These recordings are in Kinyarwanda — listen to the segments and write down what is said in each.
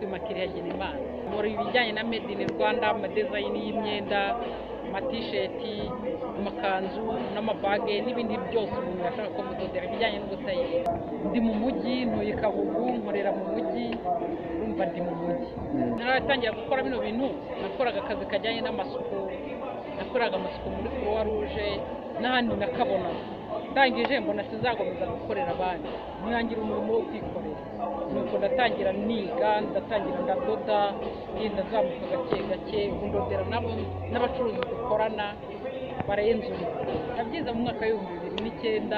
Immaculee Hagenimana. Nkora ibijyanye na made in Rwanda, amadesign y'imyenda, amatisheti, amakanzu n'amabage n'ibindi byose umuntu yashaka ko mudodera ibijyanye n'ubutayeri. Ndi mu mujyi, ntuye Kagugu, nkorera mu mujyi, urumva ndi mu mujyi. Naratangira gukora bino bintu, nakoraga akazi kajyanye n'amasuku, nakoraga amasuku muri Croix Rouge n'ahandi nakabonaga. Ndangije mbona sinzakomeza gukorera abandi, ntangira umurimo wo kwikorera. Nuko ndatangira niga, ndatangira ndadoda, ngenda nzamuka gake gake, ubu ndodera nabo n'abacuruzi dukorana barenze umwe. Nabyize mu mwaka w'2009.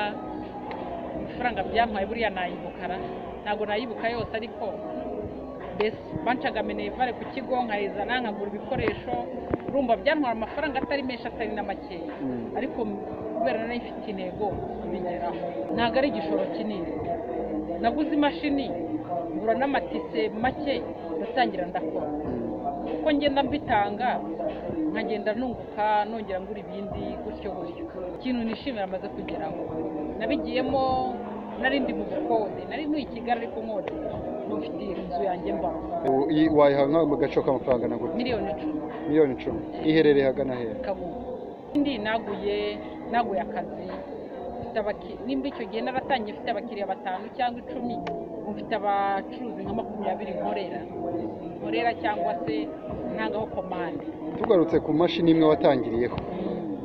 Amafaranga byampaye buriya nayibukara, ntabwo nayibuka yose, ariko mbese bancaga minerval ku kigo nkayizana nkagura ibikoresho. Urumva byantwara amafaranga atari menshi atari na makeya, ariko kubera nari mfite intego mbigeraho. Ntabwo ari igishoro kinini, naguze imashini ngura n'amatise make, ndatangira ndakora. Uko ngenda mbitanga nkagenda nunguka, nongera ngura ibindi, gutyo gutyo. Ikintu nishimira amaze kugeraho, nabigiyemo nari ndi mu bukode, nari ntuye i Kigali ariko nkodesha, ubu mfite inzu yanjye mbamo. Wayiha nka mu gaciro k'amafaranga na gute? Miliyoni 10. Miliyoni 10. Iherereye ahagana hehe? Kagugu. Indi naguye akazi, mfite nimba icyo gihe naratangiye mfite abakiriya batanu cyangwa 10, ubu mfite abacuruzi nka 20 nkorera cyangwa se ntangaho komande. Tugarutse ku mashini imwe watangiriyeho,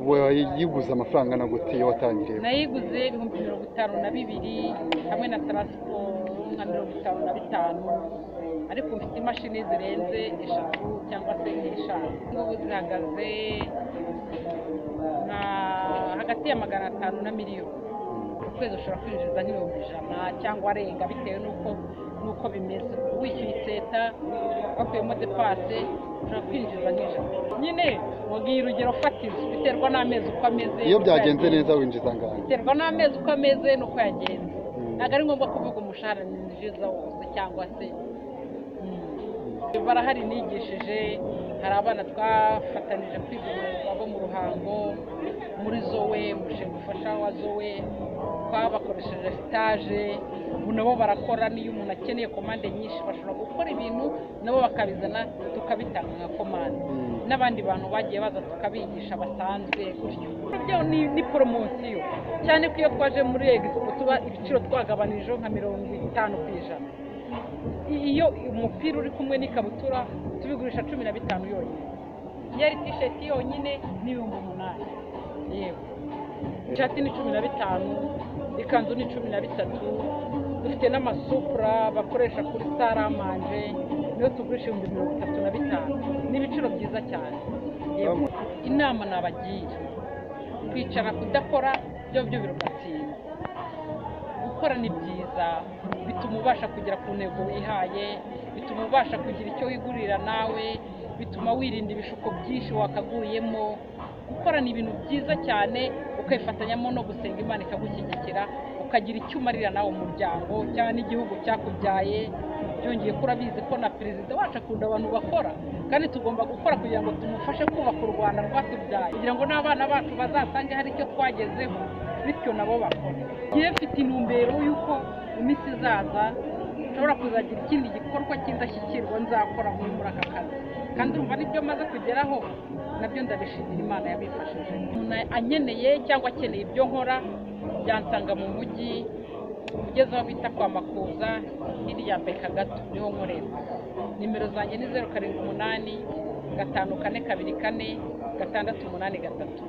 wayiguze amafaranga na gute iyo watangiriyeho? Nayiguze 52,000 hamwe na transport nka 55, ariko mfite imashini zirenze eshatu cyangwa se eshanu. Ngubu zihagaze nka hagati ya 500 na miliyoni. Ukwezi ushobora kwinjiza nk'100,000 cyangwa arenga, bitewe n'uko bimeze. Wishyuye iseta, wakuyemo dépenses, ushobora kwinjiza nk'100. Nyine wagiye urugero fatizo, biterwa n'amezi uko ameze Iyo n'uko byagenze yagenze. neza winjiza angahe? Biterwa n'amezi uko ameze n'uko yagenze. Ntabwo ari ngombwa kuvuga umushahara ninjiza wose cyangwa se barahari nigishije. Hari abana twafatanije kwiga umwuga bo mu Ruhango muri Zoe, umushinga ufasha wa Zoe, twabakoresheje stage, ubu nabo barakora. N'iyo umuntu akeneye komande nyinshi, bashobora gukora ibintu nabo bakabizana tukabitanga nka komande. N'abandi bantu bagiye baza tukabigisha basanzwe gutyo. Byo ni poromosiyo cyane ko iyo twaje muri expo tuba ibiciro twagabanije nka 50%. Iyo umupira uri kumwe n'ikabutura tubigurisha 15 yonyine, iyo ari tisheti yonyine ni 8000. Yego, ishati ni 15, ikanzu ni 13. Dufite n'amasupura bakoresha kuri salle à manger, niyo tugurisha 35,000. Ni ibiciro byiza cyane. Yego. Inama nabagira, kwicara kudakora byo byo birugatsinda. Gukora ni byiza, bituma ubasha kugera ku ntego wihaye, bituma ubasha kugira icyo wigurira nawe, bituma wirinda ibishuko byinshi wakaguyemo. Gukora ni ibintu byiza cyane, ukabifatanyamo no gusenga Imana ikagushyigikira, ukagira icyo umarira nawe umuryango cyangwa n'igihugu cyakubyaye. Byongeye ko urabizi ko na perezida wacu akunda abantu bakora, kandi tugomba gukora kugira ngo tumufashe kubaka u Rwanda rwatubyaye, kugira ngo n'abana bacu bazasange hari icyo twagezeho, bityo nabo bakora. Ngiye mfite intumbero y'uko mu minsi izaza nshobora kuzagira ikindi gikorwa cy'indashyikirwa nzakora muri aka kazi, kandi urumva n'ibyo maze kugeraho nabyo ndabishimira Imana yabifashije. Umuntu ankeneye cyangwa akeneye ibyo nkora, byansanga mu mujyi, ugeze aho bita kwa Makuza, hirya beka gato niho nkorera. Nimero zanjye ni 0785 424 683.